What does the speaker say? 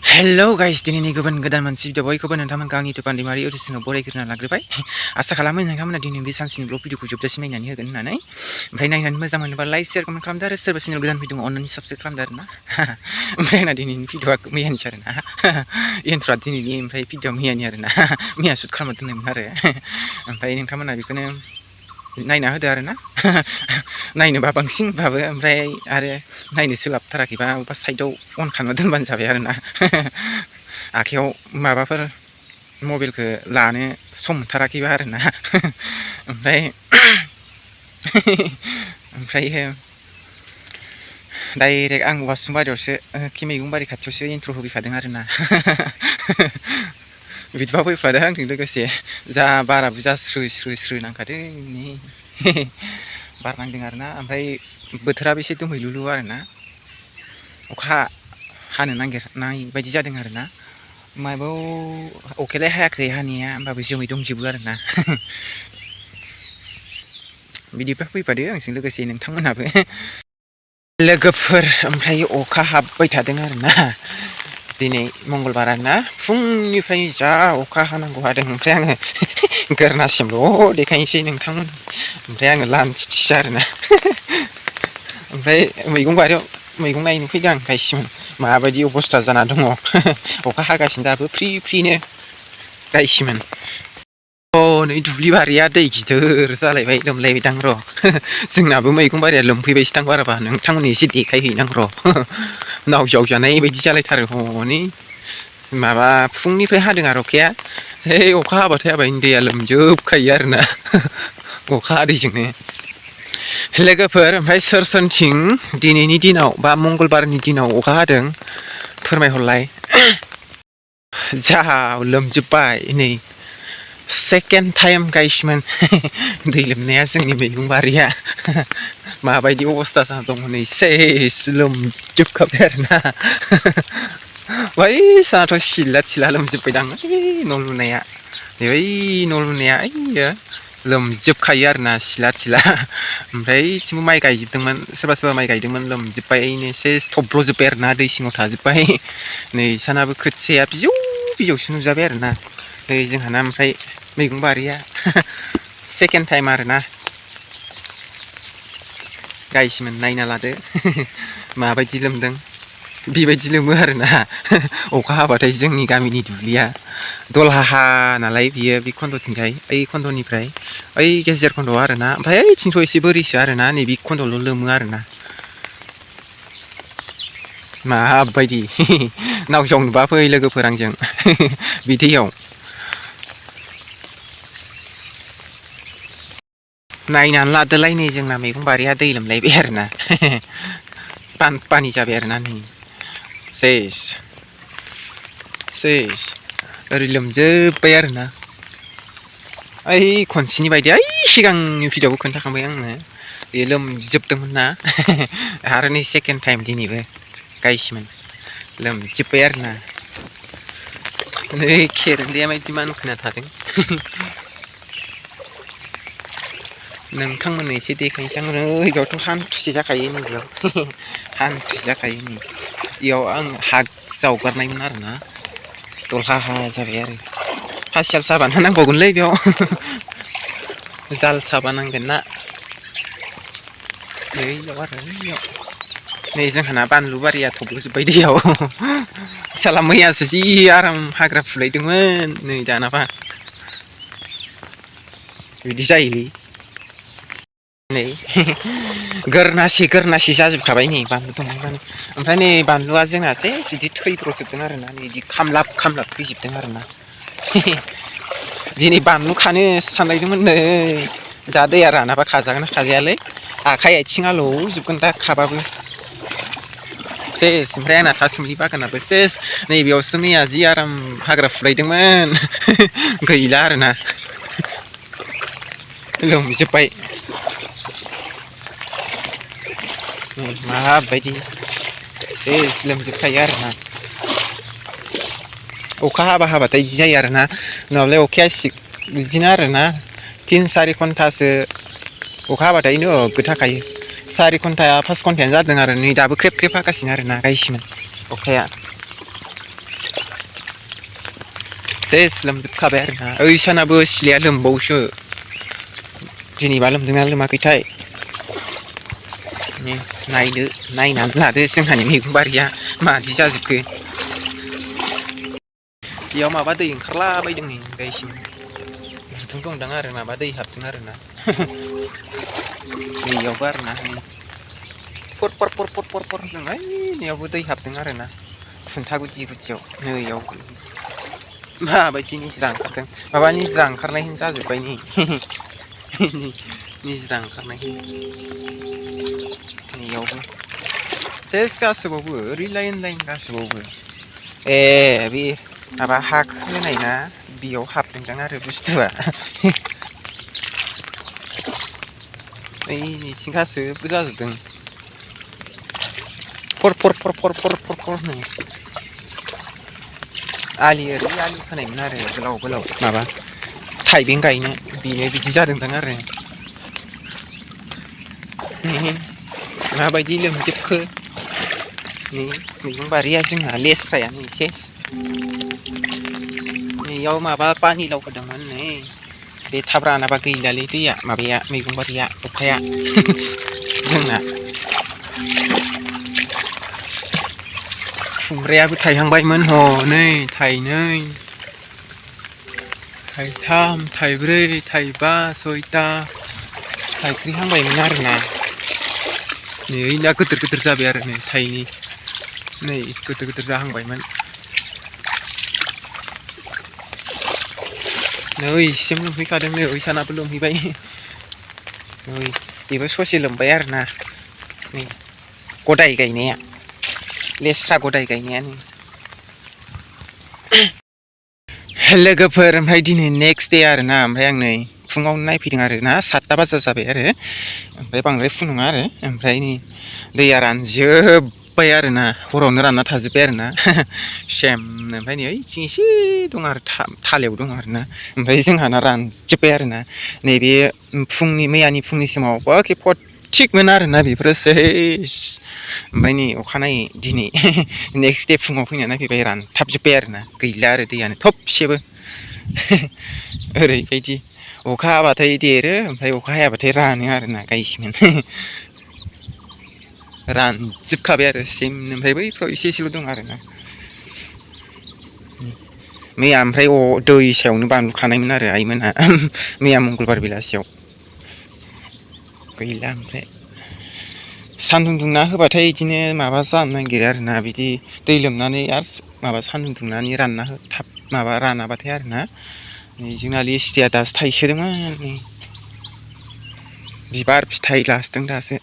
Hello guys, दिनैनि गोदान मोनसे भिडिअ बयखौबो नोंथांमोनखौ आंनि इउटुब दैमारि अडिसनाव बरायग्रोना लाग्रोबाय। आसा खालामो नोंथांमोना दिनै बे सानसेनि ब्लग भिडिअखौ जोबजासिम नायनानै होगोन होननानै। ओमफ्राय नायनानै मोजां मोनोबा लाइक शेयार कमेन्ट खालामदो आरो सोरबा चेनेल गोदान फैदों अननानै साबस्क्राइब खालामदो आरो ना। ओमफ्राय आंना दिनैनि भिडिअआ मैयानिसो आरो ना। इन्ट्र'आ दिनैनि ओमफ्राय भिडिअआ मैयानि आरो ना। मैया शुट खालामना दोननायमोन आरो। ओमफ्राय नोंथांमोना बेखौनो नायना होदो आरो ना। नायनोबा बांसिन बाबो ओमफ्राय आरो नायनो सोलाबथाराखैबा अबेबा साइडआव अन खालामना दोनबानो जाबाय आरो ना। आखाइयाव माबाफोर मबाइलखौ लानो सम मोनथाराखैबा आरो ना। ओमफ्रायो डाइरेक्ट आं वासुंबारियावसो मैगं बारि खाथियावसो इन्ट्र' होफैखादों आरो ना। बिदिबा फैफादों आंजों लोगोसे जा बाराबो जा स्रो नांखादों नै। बार नांदों आरो ना। ओमफ्राय बोथोराबो एसे दोमैलुलु आरो ना। अखा हानो नागिरनाय बायदि जादों आरो ना। माबायाव अखालाय हायाखै हानाया होमबाबो जोमै दंजोबो आरो ना। बिदिबा फैफादो आंजों लोगोसे नोंथांमोनहाबो। लोगोफोर ओमफ्राय अखा हाबबाय थादों आरो ना। दिनै मंगलबार ना फुंनिफ्राय जा अखा हानांगौ हादों। ओमफ्राय आङो गोरनासिमल' देखायनोसै नोंथांमोन। ओमफ्राय आङो लानथिथिसो आरो ना। ओमफ्राय मैगं बारियाव मैगं नायनो फैदों आं गायसिमोन माबायदि अबस्था जाना दङ। अखा हागासिनो दाबो फ्रिनो गायसिमोन। नै दुब्लि बारिया दै गिदिर जालायबाय लोमलायबायदां र'। जोंनाबो मैगं बारिया लोमफैबायसोदां बाराबा नोंथांमोननो एसे देखायहैनां र'। नाव जावजानाय बायदि जालायथारो हनै। माबा फुंनिफ्राय हादों आरो अखाया। है अखा हाबाथाय हाबाय दैया लोमजोबखायो आरो ना। अखा हादैजोंनो। लोगोफोर ओमफ्राय सोर सोरथिं दिनैनि दिनाव बा मंगलबारनि दिनाव अखा हादों फोरमायहरलाय। जाहा लोमजोब्बाय नै सेकेन्ड टाइम गायसिमोन दै लोमनाया जोंनि मैगं बारिया। माबायदि अबस्था जाना दं हनै सेस लोमजोबखाबाय आरो ना। बै सानाथ' सिला थिला लोमजोबबायदां न' लुनाया। बै न' लुनाया ओइयो लोमजोबखायो आरो ना सिला थिला। ओमफ्राय ओइथिंबो माइ गायजोबदोंमोन सोरबा माइ गायदोंमोन लोमजोब्बाय सेस थब्ल'जोब्बाय आरो ना दै सिङाव थाजोब्बाय। नै इसानाबो खोथियाया बिजौसो नुजाबाय आरो ना। नै जोंहाना ओमफ्राय मैगं बारिया सेकेन्ड टाइम आरो ना। गायसिमोन नायना लादो माबायदि लोमदों। बेबायदि लोमो आरोना अखा हाबाथाय जोंनि गामिनि दुब्लिया। दलहा नालाय बियो बे खन्द'थिंजाय ओइ खन्द'निफ्राय ओइ गेजेर खन्द'आव आरो ना। ओमफ्राय ओइथिंथ' एसे बोरिसो आरो ना नैबे खन्द'ल' लोमो आरो ना। माबायदि नाव जावनोबा फै लोगोफोर आंजों बि दैयाव। नायनानै लादोलाय नै जोंना मैगं बारिया दै लोमलायबाय आरो ना। बानपानि जाबाय आरो ना नै सेस ओरै लोमजोब्बाय आरो ना। ओइ खनसेनि बायदि ओइ सिगांनि भिडिअ'आवबो खोन्थाखांबाय आंनो। बे लोमजोबदोंमोन ना आरो नै सेकेन्ड टाइम दिनैबो गायसिमोन लोमजोब्बाय आरो ना। नै खेरेन्दाया मायदि मानखोना थादों। नोंथांमोननो एसे देखायनोसै आं नैबेयावथ' हान्थुसे जाखायो नैबेयाव हान्थुसे जाखायो नै बेयाव आं हा जावगारनायमोन आरो ना। दलहा जाबाय आरो फासियाल साबानो नांबावगोनलै बेयाव। जाल साबा नांगोन ना। ओइयाव आरो ओइयाव नै जोंहाना बानलु बारिया थब्ल'जोब्बाय दैयाव। साला मैयासो जि आराम हाग्रा फुलायदोंमोन नै दानाबा बिदि जायोलै। नै गोरनासे जाजोबखाबाय नै बानलु दंफांफ्रानो। ओमफ्राय नै बानलुआ जोंना सेस बिदि थैब्र'जोबदों आरो ना नै बिदि खामलाब थैजोबदों आरो ना। दिनै बानलु खानो सानलायदोंमोन नै दा दैया रानाबा खाजागोन ना खाजायालै। आखाइ आथिं आलौजोबगोन दा खाबाबो। सेस ओमफ्राय आंना थासुमलि बागानाबो सेस नैबेयावसो मैया जि आराम हाग्रा फुलायदोंमोन गैला आरोना लोमजोब्बाय। माबायदि सेस लोमजोबखायो आरो ना। अखा हाबाथाय बिदि जायो आरो ना नङाबालाय अखाया बिदिनो आरो ना 3-4 घन्टासो अखा हाबाथाय नोगोद हाखायो। 4 घन्टा 5 घन्टायानो जादों आरो नै दाबो ख्रेब ख्रेब हागासिनो आरो ना गायसिमोन अखाया। सेस लोमजोबखाबाय आरोना ओइसानाबो सिलाया लोमबावोसो दिनैबा लोमदोंना लोमाखैथाय नायनानै लादो जोंहानि मैगं बारिया मादि जाजोबखो बेयाव माबा दै ओंखारला बायदों नै गायसिम गुदुं दंदां आरो माबा दै हाबदों आरोना नैयावबो आरोना नै पर होनदों नैयावबो दै हाबदों आरोना खुन्था गुदियाव नैयाव माबायदि निज्रा ओंखारदों माबा निज्रा ओंखारनाय जाजोब्बाय नै निज्रा ओंखारनाय नैयावबो सेस गासोबावबो ओरै लाइन गासोबावबो ए बे माबा हा खोनाय ना बेयाव हाबदोंदां आरो बुस्थुआ नैथिं गासैबो जाजोबदों फर नै आलि खोनायमोन आरो गोलाव माबा थाइबें गायनो बेनो बिदि जादोंदां आरो माबायदि लोमजोबखो नै मैगं बारिया जोंहा लेस्राया नै सेस नैयाव माबा पानिलाव होदोंमोन नै बे थाब रानाबा गैलालै दैया माबाया मैगं बारिया अखाया जोंना खुमब्रायाबो थायहांबायमोन हनै थाइनै थाइथाम थाइब्रै थाइबा सयथा थाइख्रिहांबायमोन आरोना नै ना गिदिर जाबाय आरो नै थाइनै नै गिदिर जाहांबायमोन नै इसिम लोमफैखादों नै ओइसानाबो लोमहैबाय नै बेबो ससे लोमबाय आरोना नै गदाय गायनाया लेस्रा गदाय गायनाया नै लोगोफोर ओमफ्राय दिनै नेक्स्ट दे आरोना ओमफ्राय आं नै फुङावनो नायफैदों आरोना 7टा बाजा जाबाय आरो ओमफ्राय बांद्राय फुं नङा आरो ओमफ्राय नै दैया रानजोब्बाय आरोना हरावनो रानना थाजोब्बाय आरोना सेम ओमफ्राय नै ओइथिं एसे दं आरो थालायाव दं आरोना ओमफ्राय जोंहाना रानजोब्बाय आरोना नैबे मैयानि फुंनि समाव बाखि थिगमोन आरोना बेफोरो सेस ओमफ्राय नै अखानायै दिनै नेक्स्ट दे फुङाव फैना नायफैबाय रानथाबजोब्बाय आरोना गैला आरो दैयानो थबसेबो ओरैबायदि अखा हाबाथाय देरो ओमफ्राय अखा हायाबाथाय रानो आरोना गायसिगोन रानजोबखाबाय आरो सिम ओमफ्राय बैफ्राव एसेल' दं आरोना मैया ओमफ्राय दैसायावनो बानलु खानायमोन आरो आइमोनहा मैया मंगलबार बेलासियाव गैला ओमफ्राय सान्दुं दुंना होबाथाय बिदिनो माबा जानो नागिरो आरोना बिदि दै लोमनानै आरो माबा सान्दुं दुंनानै थाब माबा रानाबाथाय आरोना नै जोंना लिस्टिया दासो थाइसोदोंमोन नै बिबार फिथाइ लासदों दासो